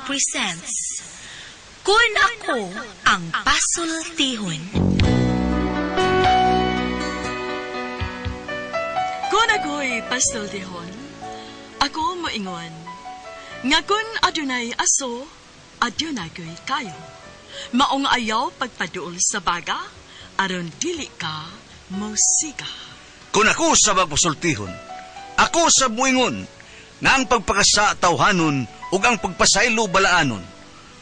presents Kun Ako Ang Pasultihon. Kung ako'y pastultihon, ako moingon, nga kun adunay aso, adunay ko'y kayo. Maong ayaw pagpaduol sa baga, aron dili ka mosiga. Kung ako sa magpasultihon, ako sa muingon, nga ang pagpakasa tawhanon ug ang pagpasaylo balaanon.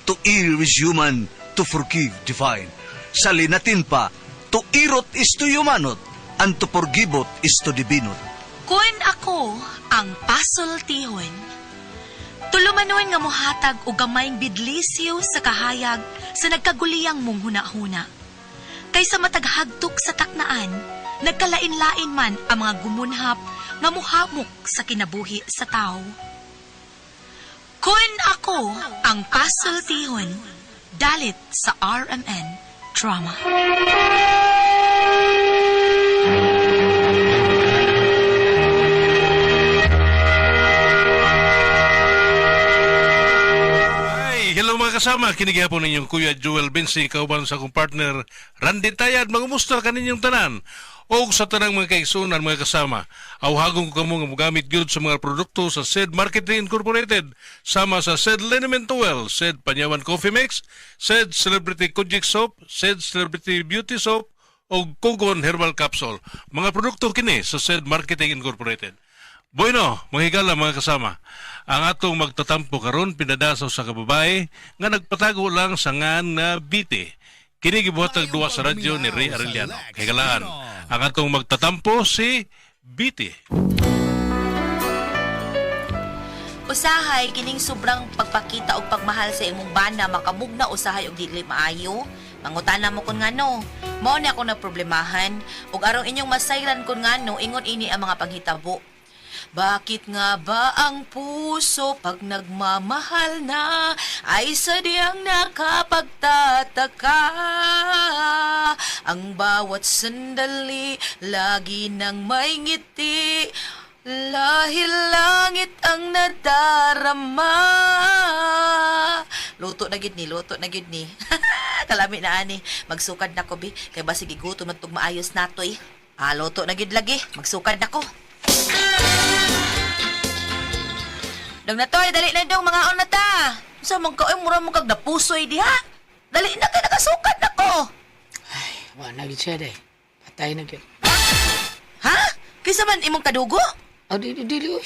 To err is human, to forgive divine. Sa linatin pa, to irot is to humanot, and to forgiveot is to divinot. Kun ako ang pasultihon. Tulumanon nga mohatag og gamayng bidlisyo sa kahayag sa nagkaguliyang mong hunahuna. Kaysa mataghagtok sa taknaan, nagkalain-lain man ang mga gumunhap nga muhamok sa kinabuhi sa tao. Kun ako ang pasultihon, dalit sa RMN Drama. Ay, hello mga kasama. Kinigihapon ninyong Kuya Joel Bensi, kauban sa akong partner Randy Tayad. Mangumusta kaninyong tanan. O sa tanang mga kaigsunan, mga kasama, awhagon ko kamo nga mogamit gyud sa mga produkto sa SED Marketing Incorporated, sama sa SED Liniment Oil, SED Panyawan Coffee Mix, SED Celebrity Kojic Soap, SED Celebrity Beauty Soap, o Kogon Herbal Capsule. Mga produkto kini sa SED Marketing Incorporated. Bueno, mga higala mga kasama. Ang atong magtatampo karon pinadasaw sa kababae nga nagpatago lang sa ngan nga biti. Kini gibuhatag duwa sa radyo ni Ray Arellano. Higalaan, ang atong magtatampo si Biti. Usahay kining sobrang pagpakita og pagmahal sa imong bana makamugna usahay og dili maayo. Mangutana mo kun ngano. Mao ni ako na problemahan ug aron inyong masayran kun ngano ingon ini ang mga panghitabo. Bakit nga ba ang puso pag nagmamahal na ay sadyang nakapagtataka? Ang bawat sandali lagi nang may ngiti, lahil langit ang nadarama. Luto na gid ni, luto na gid ni. Kalami na ani. Magsukad na ko bi, kay basig gigutom na tug maayos natoy. Ah, luto na gid lagi. Magsukad na ko. Dong na toy, dali na dong, mga na ta. Sa man ka, ay, mura mo kag napusoy diha. Dali na kay nakasukad na ko. Wa na gid siya day. Patay na gid. Ha? Kisa man imong kadugo? Ah, dili dili oy.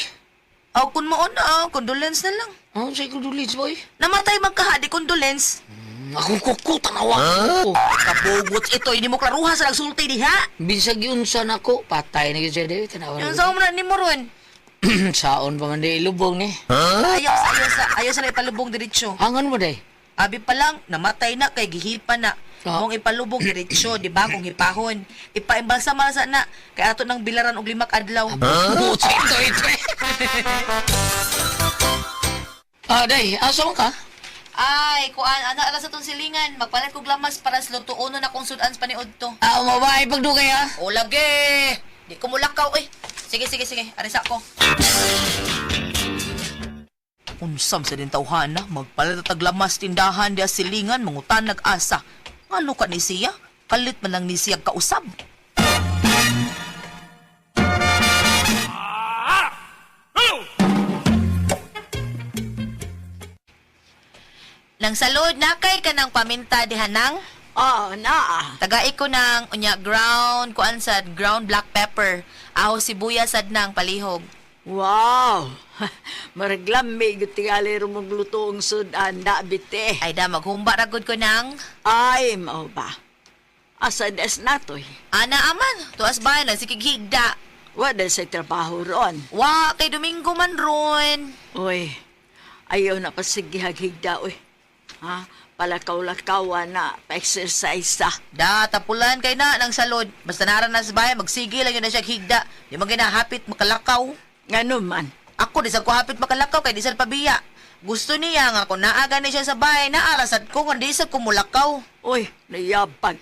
Aw kun mo na, aw, condolence na lang. Ah, say condolence boy. Namatay man kaha, di condolence. Ako kuko tanawa. Huh? Kabugot ito, hindi mo klaruha sa nagsulti diha. Bisag unsa nako, patay na gid siya day. Tanawa. Yung na sa mo na ni mo ron. gid. Saon pa man di ilubong ni. Ayaw sa ipalubong diretsyo. Hangan mo day. Abi pa lang, namatay na kay gihipa na. Ah. Mong ipalubong diretsyo, di ba? Kung hipahon. Ipaimbalsama sa na. Kay ato nang bilaran og 5 ka adlaw. Huh? Ito ito. Ah, day, asa man ka? Ay, kuan, ana ala sa tong silingan. Magpalit kog lamas para sa lutuono na kung sudan sa paniod to. Ah, mabahay pagdugay ha. O lagi! Di ko mulakaw eh. Sige, sige, sige. Arisa ko. Unsam sa din tawhana, magpalit at taglamas tindahan diya silingan, mangutan nag-asa. Ngano ka ni siya? Kalit man lang ni siya kausab. Nang salud, nakay ka ng paminta dihanang? Ah, naa. Tagai ko ng unya ground kuan sad ground black pepper. Aho sibuyas sad nang palihog. Wow! Maraglamig tingali ro magluto ang sudan da bite. Ay da maghumba ra gud ko nang Ay, mao ba? Asa des natoy? ana aman tuas bahay lang sige higda. Wala sa trabaho ron. Wa kay Domingo man ron. Uy, ayaw na pasigihag higda, uy. Ha? Palakaw-lakaw na, pa-exercise ta. Da tapulan kay na nang salod. Basta nara na sa bahay magsige lang yun na siya higda. Di man ginahapit makalakaw. Ngano man, Ako di sad ko hapit makalakaw kay di sad pabiya. Gusto niya nga kung naaga ni siya sa bahay naarasad ko kung di sad ko mulakaw. uy, nayabag.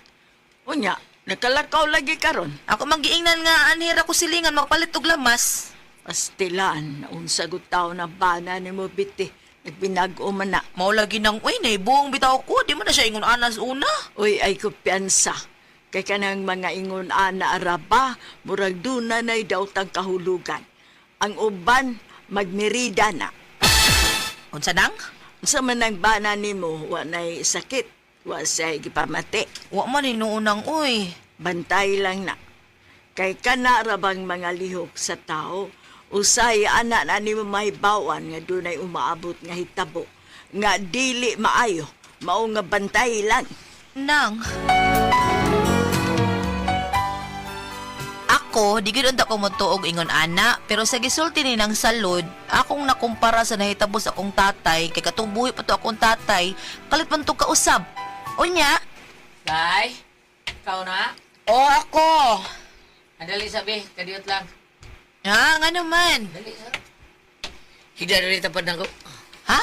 Unya, nakalakaw lagi karon. Ako man giingnan nga anhira ko silingan magpalit og lamas. Pastilan, unsa gud taw na bana ni mo biti. Nagbinag-o man na. Mao lagi nang uy, naibuong bitaw ko, di man na siya ingon anas una. Uy, ay kumpiyansa. Kay kanang mga ingon ana araba, murag duna na'y daotang kahulugan. Ang uban, magmirida na. Unsa nang? Unsa man ang bana nimo, wa na'y sakit, wa siya'y gipamati. Wa man inuunang uy. Bantay lang na. Kay kana ra bang mga lihok sa tao, usay ana na nimo mahibawan nga dunay umaabot nga hitabo, nga dili maayo, mao nga bantay lang. Nang. Ako, di gyud unta ko motuog ingon ana, pero sa gisulti ni nang salud, akong nakumpara sa nahitabo sa akong tatay, kay katong buhi pa to akong tatay, kalit man to kausab. Unya, Day, ikaw na. o ako. Andali sabi, kadiyot lang. Ha, nga naman. Dali sa. Higda dali tapad na ko. Ha?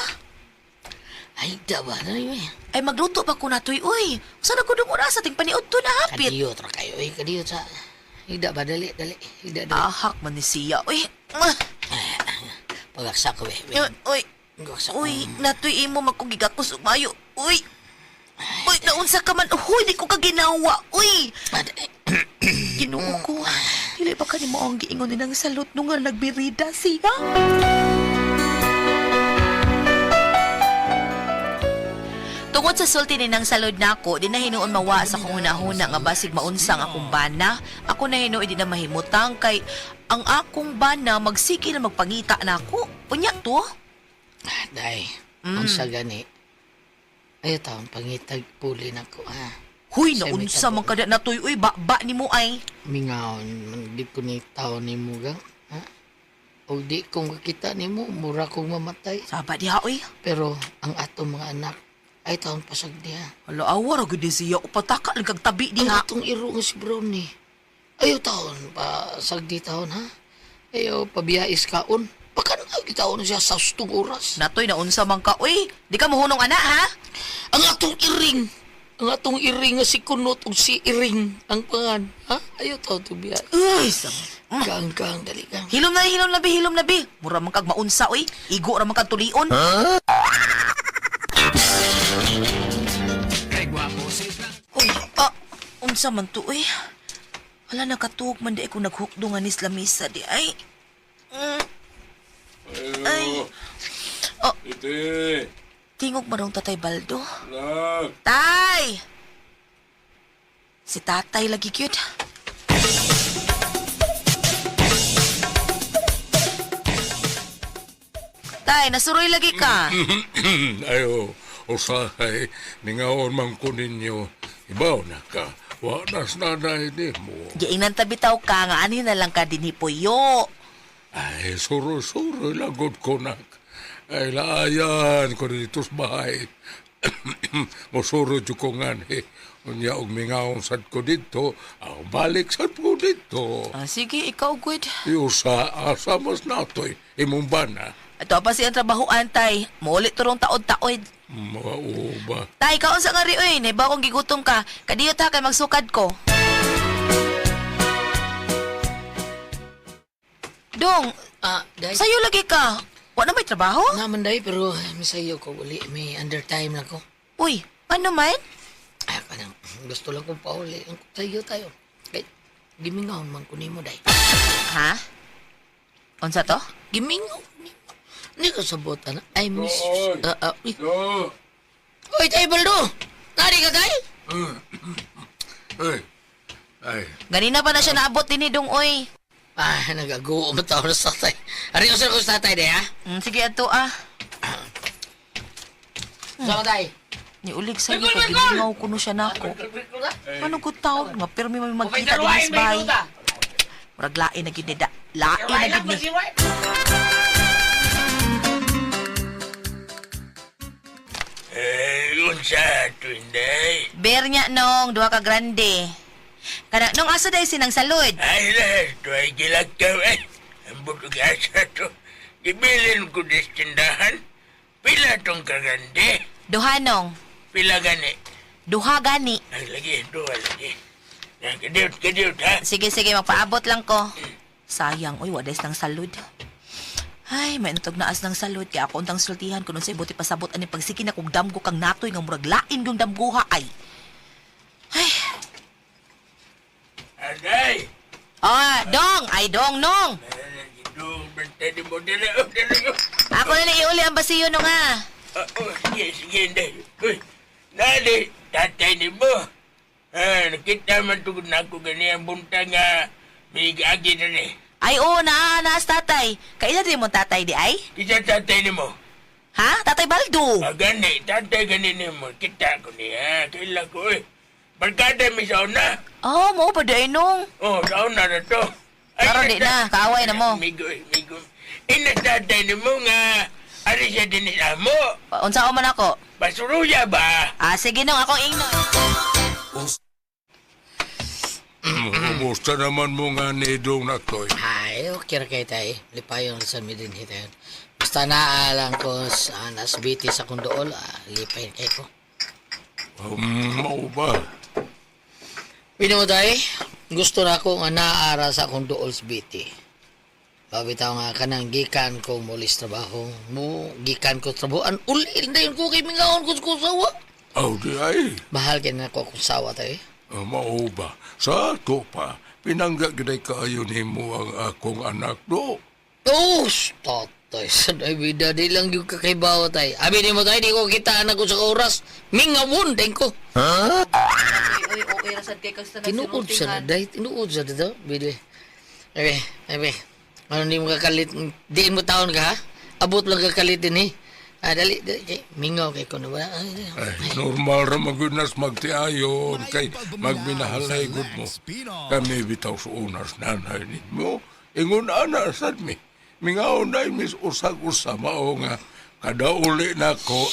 Ay, higda ba? Dali ba? Ay magluto pa ko natoy, uy. Sa nagudong oras ating paniud to na hapit. Kadiyot ra kayo. Ay, kadiyot sa. Higda ba? Dali, dali. Higda, dali. Ahak man ni siya, uy. Ah, Pagaksa ko eh. Uy, uy. Pagaksa ko. Uy, natoy imo magkugigakos ug maayo. Uy. Uy, naunsa ka man. Uy, di ko ka ginawa. Uy. Ginoo ko. Dili ba kanimo ang giingon ni nang salot nung nga nagbirida siya? Tungod sa sulti ni nang salod nako, di na hinuon mawa sa akong hunahuna nga basig maunsang akong bana. Ako na hinuon di na mahimutang kay ang akong bana magsige na magpangita nako. Unya to? Ah, Day, unsa gani? Ay, taon pangitag puli na ko, ha? Huy, Sa may naunsa tabo. man kada natoy uy, ba nimo ay. Mingaon, man di ko ni tao ni mo gang, ha? O di kong kakita ni mo, mura kong mamatay. Saba diha uy. Pero ang atong mga anak, ay taon pasag niya. Hala awa ra gud ni siya upataka lang kag tabi Ang diha. atong iro nga si Brownie. Ayaw taon, pasag di taon, ha? Ayaw, pabiyais kaon. Baka na taon siya sa sustong oras. Natoy naunsa man ka uy. Di ka mohunong ana ha? Ang atong iring, ang atong iring nga si Kunot ug si Iring ang pangan, ha? Ayaw taon to biya. Uy, sama. Kang, kang, dali kang. Hilom na hilom na bi, hilom na bi. Mura man kag maunsa uy. Igo ra man kag tulion. Uy, ah, unsa man to uy. Wala nakatuog man di ko naghukdo nga nis lamisa di ay. Ay. Oh. Ite, Tingog man rong Tatay Baldo. love. Tay! Si tatay lagi cute. Tay, nasuroy lagi ka. Ayo, usahay, ningaon man ko ninyo. Ibaw na ka, wa nas nanay ni mo. Giingnan tabi taw ka nga ani na lang ka dinhi puyo. Ay, suro-suro lagot ko nak. Ay, laayan ko dito sa bahay. Musuro dyan ko nga ni. Unya og mingaon sad ko dito, aw balik sad ko dito. Ah, sige, ikaw good. Iusa, asa mas natoy, imong bana. Ato pa siyang trabahoan, tay. Muulit turong taod-taod. Mauba. Tay, kaon sa nga ri, uy. Naibaw kong gigutom ka. Kadiyot ha, kay magsukad ko. Dong, Ah, day. sayo lagi ka. Wa na may trabaho? Naman day, pero misayo ko uli. May undertime lang ko. Uy, ano man? Ay, kanang gusto lang kong pauli. Ang Tayo tayo. Kay, gimingaon man ko nimo day. Ha? Unsa to? Gimingaon nimo. Hindi ko sabutan. I miss... Oy. Ah, ah, uy. Oh, Oy, tay, Baldo! Nari ka, tay? ay, ay, Ganina pa na siya naabot din ni Dong, uy. Ah, nag-ago mo tao na sa tatay. Ari ko sa ko sa tatay, day, ha? Sige, ato ah. Sama, tay. Niulig sa iyo kay gimingaw kuno siya nako. Ano ko taon nga pirmi may magkita din sa bahay. Murag lain na gid ni da. Lain na gid ni. Eh, unsa tuinday? Beer niya nong duha ka grande. Kana nong asa day sinang salud. Ay lahat to ay gilagkaw eh. Ang butog asa to. Gibilin ko des tindahan. Pila tong kagande. Duha nong. Pila gani. Duha gani. Ay lagi, duha lagi. Na, kadiyot, kadiyot ha. Sige sige magpaabot lang ko. Sayang oy wa des nang salud. Ay, may natog naas ng salud kay ako untang sultihan kun unsay buti pasabot ani pagsige na kog damgo kang natoy nga murag lain yung damgoha ay. Ay, Aday! ah, dong, ay dong nong. Dong, basta di mo dala. Oh, dala ko. Ako na lang iuli ang basiyo nung ah. Ah, oh, sige, sige, hindi. Uy, nali, tatay ni mo. Ah, nakita man tugod na ako ganyan buntag nga may gaagi na ni. Ay, oo, naa, naas tatay. Kaila din mo tatay di ay? Isa tatay ni mo. Ha? Tatay Baldo. Ah, gani, tatay gani ni mo. Kita ko niya. Kaila ko eh. Barkada mi sa una. Oh, mo pa di ay nung. Oh, sa una na to. Ay, Karon di na, kaaway na mo. Migo, eh, migo. Ina tatay ni mo nga, ari siya din sa amo. Unsa man ako? Basuruya ba? Ah, sige nung, akong ingnon. Kumusta naman mo nga ni Dong Natoy? Ay, okay ra kay tay. Lipayon sa mi din hitayon. Basta naalang ko sa nasbiti sa kong dool, lipay kay ko. Mao ba? Pino mo tay, gusto na ako nga naara sa akong dool sa biti. Babitaw nga kanang gikan ko muli sa trabaho. Mo, gikan ko sa trabaho. An uli, dayon ko kay mingaon ko sa kusawa. Aw di ay. Mahal kay na ako akong sawa tay. Mao ba? Sa ato pa, pinangga gyud ay kaayo nimo ang akong anak do. Oh, tatay, sa bida di lang yung kakaibawa tay. Abi ni mo tay, di ko kita anak ko sa oras. Mingawon din ko. Uy, okay rasad kay kag Tinuod sa na, day. Tinuod sa dito. Bide. Ebe, ebe. Ano di mo kakalit? Diin mo taon ka, ha? Abot lang kakalit din, eh. Ah, dali, dali. Kay, mingaw kay ko na ba? Ay, ay, Ay, normal ra magunas magtiayon kay magminahalay gud mo. Kami bitaw sa unas nanay nimo. Ingon ana sad mi. Mingaon na mis usag-usa mao nga kada uli nako.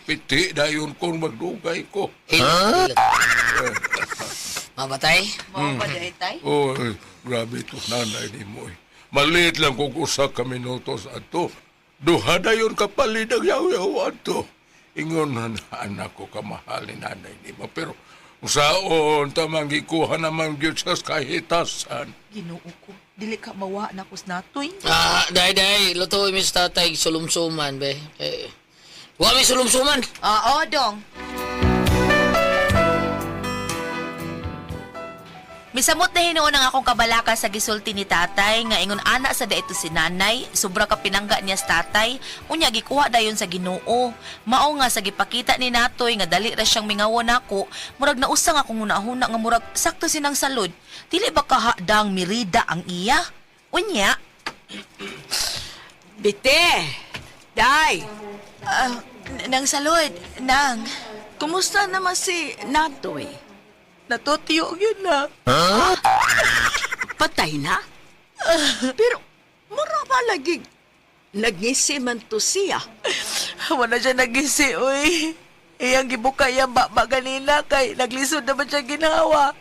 Piti dayon kung magdugay ko. Hilot, hilot. Mabatay? Mao pa di ay tay? Oh, eh, grabe to nanay ni mo. Eh. Maliit lang kung usa ka minutos ato. Duha na yun kapalit ang yaw-yaw ato. Ingon na na, anak ko kamahal ni nanay ni mo. Pero usaon tamang gikuha naman gyud sa kahitasan. Ginoo ko, dili ka mawa na kus natoy. Ah, day, day. Luto mi sa tatay, sulumsuman, be. Eh, wa mi sulumsuman. Oo, dong. Misamot na hinuon ang akong kabalaka sa gisulti ni tatay nga ingon ana sa daito si nanay, sobra ka pinangga niya sa tatay, unya gikuha dayon sa Ginoo. Mao nga sa gipakita ni natoy nga dali ra siyang mingawon nako, murag nausang akong hunahuna nga murag sakto sinang salud. Dili ba kahadang mirida ang iya? Unya, Bite! Day! nang salud, nang Kumusta naman si Natoy? natutiyo yun na. Patay na? Pero, mura ba lagi? Nagngisi man to siya. Wala siya nagisi, uy. Iyang gibuka iyang baba ganina kay naglisod naman siya ginawa.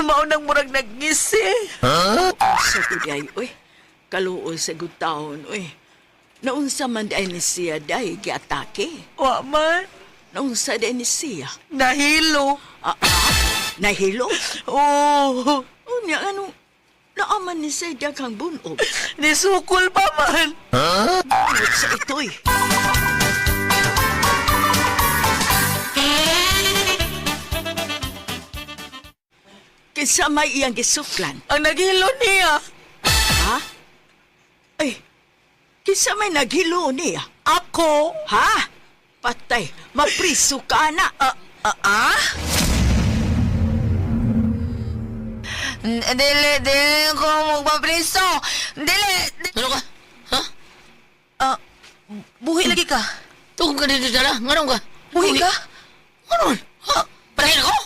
Maunang murag nagngisi. Sa day, uy. Kaluoy sa gutaon, uy. Naunsa man day ni siya, day, giatake. Wa man. Naunsa day ni siya. Nahilo. Ah, ah, nahilo. Oh, Unya, ano, naaman ni siya daghang bunog. nisukol pa man. Bunot sa ito'y. Kinsa may iyang gisuklan? Ang naghilo niya. Ha? Ay, kinsa may naghilo niya? Ako. Ha? Patay, mapriso ka na. Ah, ah, ah? Dili, dili ko magpapriso. Dili, dili. Ano ka? Ha? Ah, buhi lagi ka. Tugong ka dito sala. Nganong ka? Buhi ka? Ano? Ha? Patayin ako?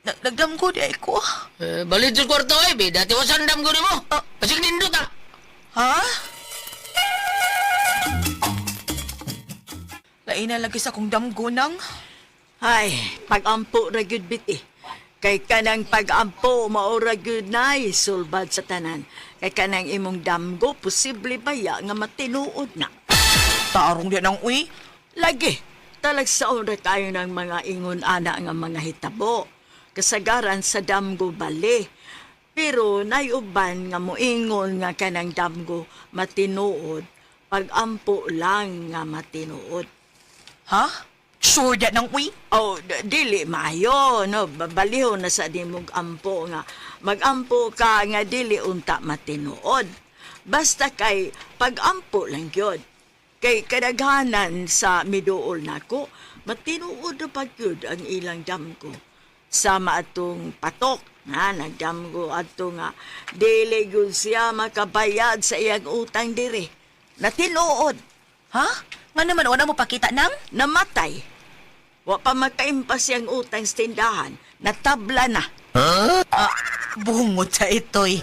Nagdamgo di ay ko. Eh, balit sa kwarto eh. Be. Dati wa sandam ko nimo. Basig nindot ah. Ha? Laina lagi sa kong damgo nang. Ay, pag-ampo ra gyud biti. Kay kanang pag-ampo mao ra gyud nay sulbad sa tanan. Kay kanang imong damgo posible baya nga matinuod na. Tarong di nang uy. Lagi, talagsaon ra tayo ng mga ingon ana nga mga hitabo. Kasagaran sa damgo bali. Pero nayuban nga moingon nga kanang damgo matinuod, pagampo lang nga matinuod. Ha? Sure da nang uy? Oh, dili maayo, no? Baliho na sa di mong ampo nga. Magampo ka nga dili unta matinuod. Basta kay pagampo lang gyud. Kay kadaghanan sa miduol nako, matinuod na pag gyud ang ilang damgo. Sama atong patok, nga nagdamgo adto nga dili gyud siya makabayad sa iyang utang diri. Natinuod, Ha? Nga naman wala mo pakita nang? namatay. Wa pa makaimpas siyang utang sa tindahan. Natabla na. Bungot sa itoy.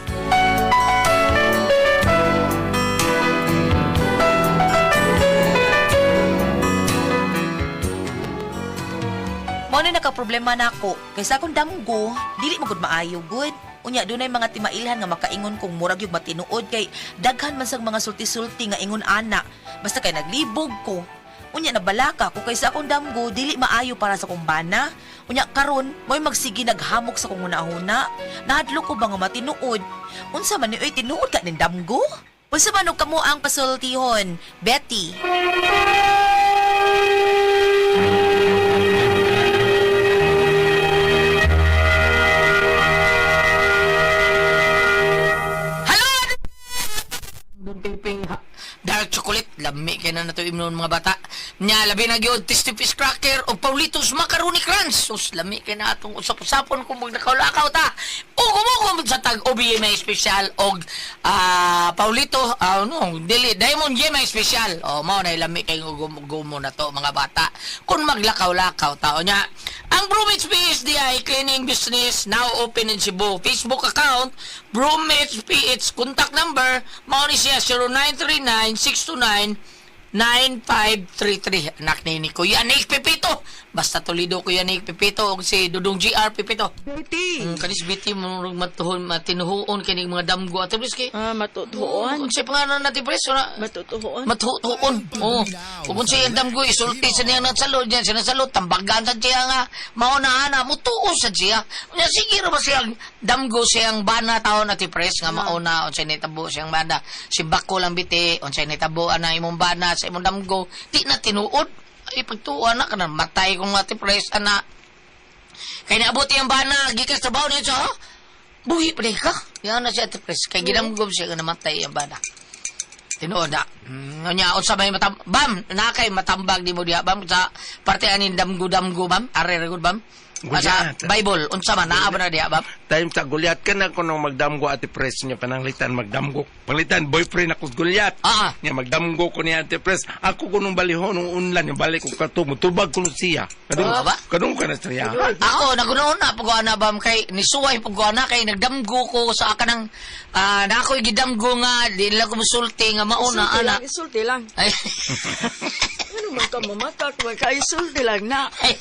Mao na nakaproblema nako. Kaysa akong damgo, dili magud maayo gud. Unya dunay mga timailhan nga makaingon kung murag yung matinuod kay daghan man sang mga sulti-sulti nga ingon ana. Basta kay naglibog ko. Unya nabalaka ko kaysa akong damgo dili maayo para sa akong bana. Unya karon mo'y magsige naghamok sa kong hunahuna. Nahadlok ko ba nga matinuod? Unsa man ni oy tinuod ka ning damgo? Unsa man og kamo ang pasultihon, Betty? Ping dark chocolate lami kay na nato imnon mga bata nya labi na gyud tasty fish cracker o Paulitos macaroni crunch sus lami kay na atong usap-usapon kung magnakaw-lakaw ta o kumukum sa tag OBMA special og Paulito no dili Diamond YMA special o mao na lami kay gumo na to mga bata kung maglakaw-lakaw ta nya ang Bromage PHDI cleaning business now open in Cebu. Facebook account Bromage PH, contact number mao ni siya 0939-629-9533. Anak ni Kuya Nick Pepito. Basta tulido Kuya Nick Pepito og si Dudong GR Pepito. Betty! Kanis biti mo matuhon matinuhuon kini mga damgo ato please kay. Ah, matutuon. Unsay pangalan natin pres? Una, Matutuon. Matutuon. Oo. Kung unsa yung damgo, isulti sa niyang nasalod niya, sinasalod, tambagan sa siya nga, mauna ana, mutuo sa siya. Unya, sige ra ba siyang damgo siyang bana taon na ti pres, nga mauna, unsay nitabo siyang bana. Si bako lang biti, unsay nitabo ana imong bana sa imong damgo, di na tinuod. Ay, pagtuo na ka na, matay kong ati pres, ana. Kay naabot yung bana, gikas trabaho niya siya, ha? Buhi pa ka. Yan na siya ati pres. Kay ginamgob siya nga namatay yung bana. Tinuod na. Nya unsa may matam bam na kay matambag di mo diha bam sa parte anin damgo-damgo bam are ra gud bam. Ah, sa Goliath. Bible unsa man naa ba na diha bam? Time sa Goliath ka na kuno magdamgo ate pres niya pananglitan magdamgo. Panglitan boyfriend ako sa Goliath. Ah. Niya magdamgo ko niya ate pres. Ako kunong balihon nung unlan yung balik ko kato mutubag kuno siya. Kadung Ah, ba? kadung ka na siya. Ako nagunoon na pag ana bam kay nisuway pag ana kay nagdamgo ko sa kanang na ako'y gidamgo nga di lang ko musulti nga mauna Isulti ana. lang, isulti lang. Ay. Ano man ka mamakak, magka-isulti lang na. Ay.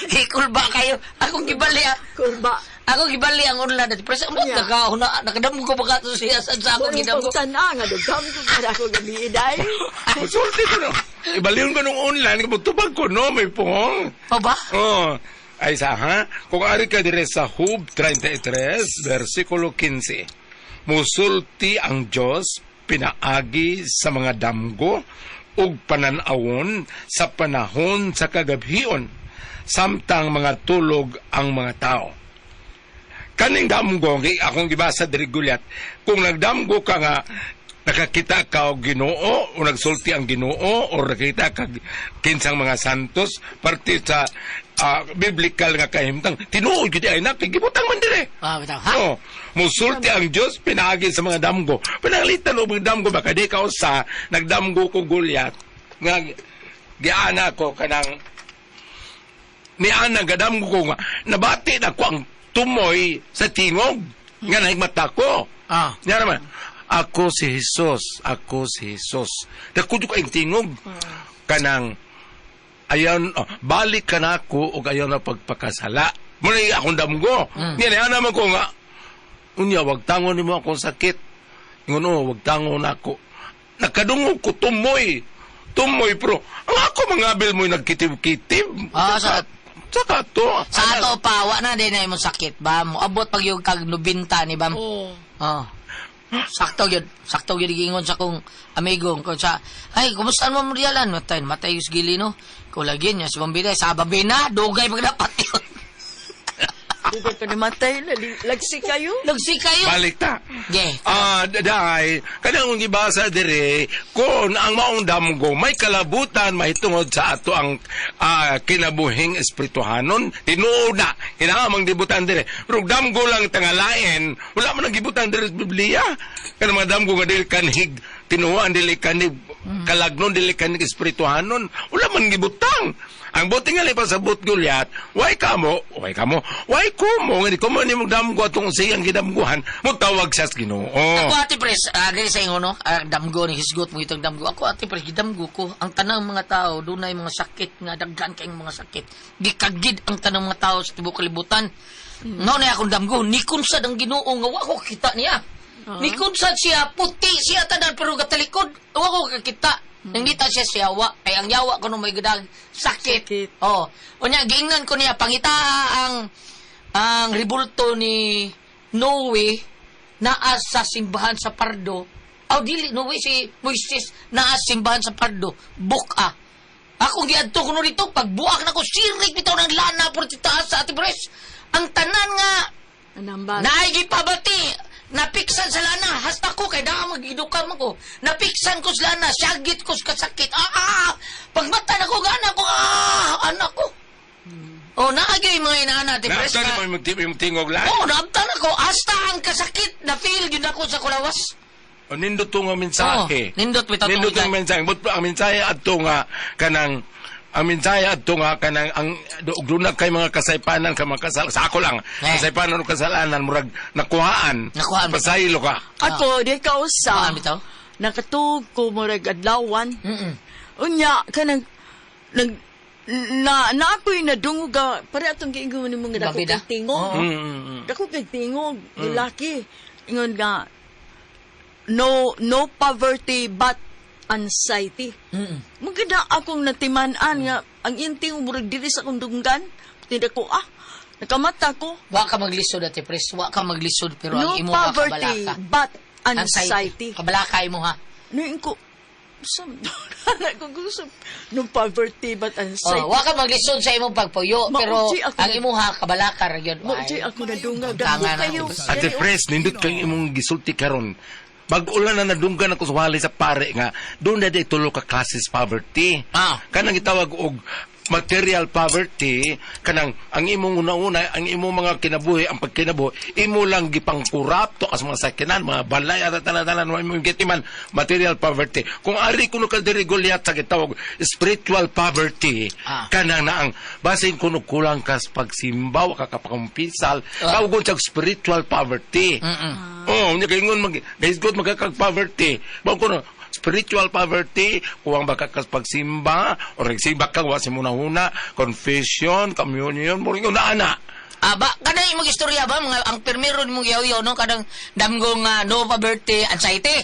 Ikul ba kayo? Akong gibali ah. Kurba. Ako gibali ang unlan ate pres. Amot Yeah. naka nakadamgo ba ka to siya sa akong Kung gidamgo. pagtana nga, dagam ko para ako gabi day. Musulti ko no. Ibalihon ko nung unlan mutubag ko no may pong. O ba? Oh. Ay sa ha, kung ari ka dire sa Hub 33, versikulo 15. Musulti ang Diyos pinaagi sa mga damgo ug pananawon sa panahon sa kagabhion samtang mga tulog ang mga tao. Kaning damgo, akong gibasa diri Gulyat, kung nagdamgo ka nga nakakita ka og Ginoo o nagsulti ang Ginoo o nakita ka kinsang mga santos parte sa biblical nga kahimtang tinuod gyud ay na kay gibutang man dire. Ah, bitaw. Ha? Oh, musulti ang Dios pinaagi sa mga damgo. Pinanglitan og mga damgo baka di ka usa nagdamgo ko Goliath nga giana ko kanang ni ana gadamgo ko nga nabati na ko ang tumoy sa tingog nga nahigmata ko. Ah. Nga naman, ako si Jesus, ako si Jesus. Dako ko ang tingog kanang ayan, oh, balik ka na ako og ayaw na pagpakasala. Muna yung akong damgo. Mm. Niya naman ko nga, unya, wag tangon nimo akong sakit. Ingon, oh, wag tangon ako. Nakadungog ko, tumoy. Tumoy, pero, ang ako mga abil mo'y nagkitib-kitib. Ah, sa Saka to. Sa ato pa, wa na din na imong sakit ba? Moabot pag yung kag 90 ni ba? Oh. Oh. Sakto gyud, sakto gyud giingon sa kong amigo ko sa ay kumusta mo Murialan matay matay yung gili no. Kulagin niya si Bambina sa Bambina dugay pag dapat yun. Dugay pa namatay, lagsi kayo. Lagsi kayo. Balik ta. Ge. Ah, dahay, kanang kong gibasa dire, kung ang maong damgo may kalabutan mahitungod sa ato ang kinabuhing espirituhanon, tinuod na, kinahanglan gibutan dire. Pero damgo lang tangalain, wala man ang gibutan dire sa Biblia. Kanang mga damgo nga dili kanhig, tinuoan dili kanhig, kalagnon dili kanhig espirituhanon, wala man gibutang. Ang buti nga lipa sa but Goliath, way kamo, way kamo, way kumo, nga di kumo ni mo damgo atong siyang gidamguhan, mo tawag siya sa Ginoo. Ako ate pres, dili sa ingon no, damgo ni hisgot mo itong damgo. Ako ate pres, gidamgo ko ang tanang mga tao dunay mga sakit nga daghan kayong mga sakit. Gikagid ang tanang mga tao sa tibuok kalibutan. No na akong damgo, nikon sad ang Ginoo nga wa ko kita niya. Nikon sad siya, puti siya tanan pero gatalikod, wa ko kakita. Nangita siya sa yawa, kay ang yawa kuno may gadag sakit. Sakit. Oh. Unya giingnan ko niya pangita ang ribulto ni Noe naa sa simbahan sa Pardo. Aw dili Noe si Moises naa sa simbahan sa Pardo. Buka. Akong giadto kuno dito pagbuak nako sirik bitaw ng lana por taas sa Ate Pres. Ang tanan nga Anambal. naay gipabati napiksan sa lana hasta ko kay naa magidukam ako napiksan ko sa lana syagit ko sa kasakit pagmata nako gana ko anak ko oh naagay mga inaana Ate Pres Naabtan nga- mo yung tingog lang. Oo, naabtan ako. Hasta ang kasakit na feel yun ako sa kulawas. O nindot to nga mensahe. Oo, nindot bitaw tong Nindot nga mensahe. mensahe. But ang mensahe adto nga kanang ang mensahe adto nga kanang ang duna kay mga kasaypanan ka mga kasal sa ako lang. Eh. Kasaypanan o kasalanan murag nakuhaan. Nakuhaan. Pasaylo ka. Ako, di ka usa. Kuhaan bitaw? Nakatug ko murag adlawan. Mm-mm. Unya, kanang, nag, na, na ako'y nadungog ka, pare atong giingon ni mga dako Babida? kay tingog. Oo. Dako kay tingog, lalaki. Ingon nga, no, no poverty but anxiety. Maganda akong natiman-an nga, ang inting murag diri sa akong dunggan. Tinda ko, nakamata ko. Wa ka maglisod, Ate Pres. Wa ka maglisod, pero No ang imo ha, poverty kabalaka. but anxiety. Kabalaka imo ha. Noon ko, sa, ko gusto, no poverty but anxiety. Oh, wa ka maglisod sa imong pagpuyo, pero Mauji ako ang na- imo ha, kabalaka ra gyud. Mo, Ay, ako nadungag. Tanga Dako na kayo. ako. Ate Pres, nindot kay imong gisulti karon. Bag-o lang na nadunggan ako sa wali sa pare nga doon na day tulo ka classes poverty. Ah. Kanang gitawag og material poverty, kanang ang imong una-una, ang imong mga kinabuhi, ang pagkinabuhi, imo lang gipangkurapto as mga sakyanan, mga balay at tanan-tanan mo imong gitiman material poverty. Kung ari kuno ka diri Goliath sa gitawag spiritual poverty, kanang naang basin kuno kulang kas pagsimba, wa ka kapakumpisal, tawgon siya spiritual poverty. Oh, unya kay ingon mag God magkakag poverty. Bao kuno spiritual poverty, kuwang baka kas pagsimba, or nagsimba ka, wa si muna-huna, confession, communion, mo rin una ana. Aba, kanang imong istorya ba mga ang permiro nimong yaw no kanang damgo nga no poverty anxiety.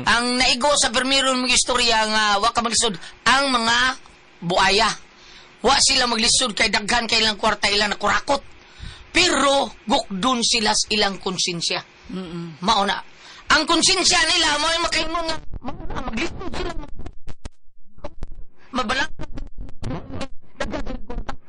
Ang naigo sa permiro nimong istorya nga wa ka maglisod ang mga buaya. Wa sila maglisod kay daghan kay ilang kwarta ilang nakurakot. Pero gukdon sila sa ilang konsensya. Mao na. Ang konsensya nila mo ay makaingon nga mao na, maglisod sila. Mabalak.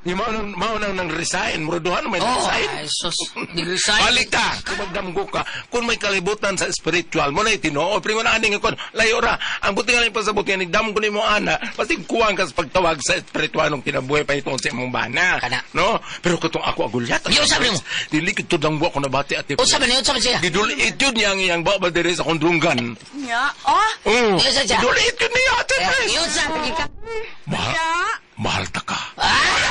Yung mao nang nang resign, muraduhan may Oh, resign. ay, sus, nag-resign. Balik ta, kung magdamgo ka, kung may kalibutan sa spiritual mo na itinoo, pero na aning kon, layo ra, ang buti nga lang pasabot nga nigdamgo nimo ana, pasti kuwang ka sa pagtawag sa spiritual nung kinabuhi pa itong sa imong bana. Kana. No? Pero katong ako agulyat. Di, usa ba nimo? Dili kito danggo ako nabati ate. Usa ba niyo? Usa ba siya? Gidul itud niya ang iyang baba diri sa kundunggan. Nya, Oh, Usa siya. Gidul itud niya ate. Eh, Pres. Yun sa ka. Mahal, mahal ta ka. Ah!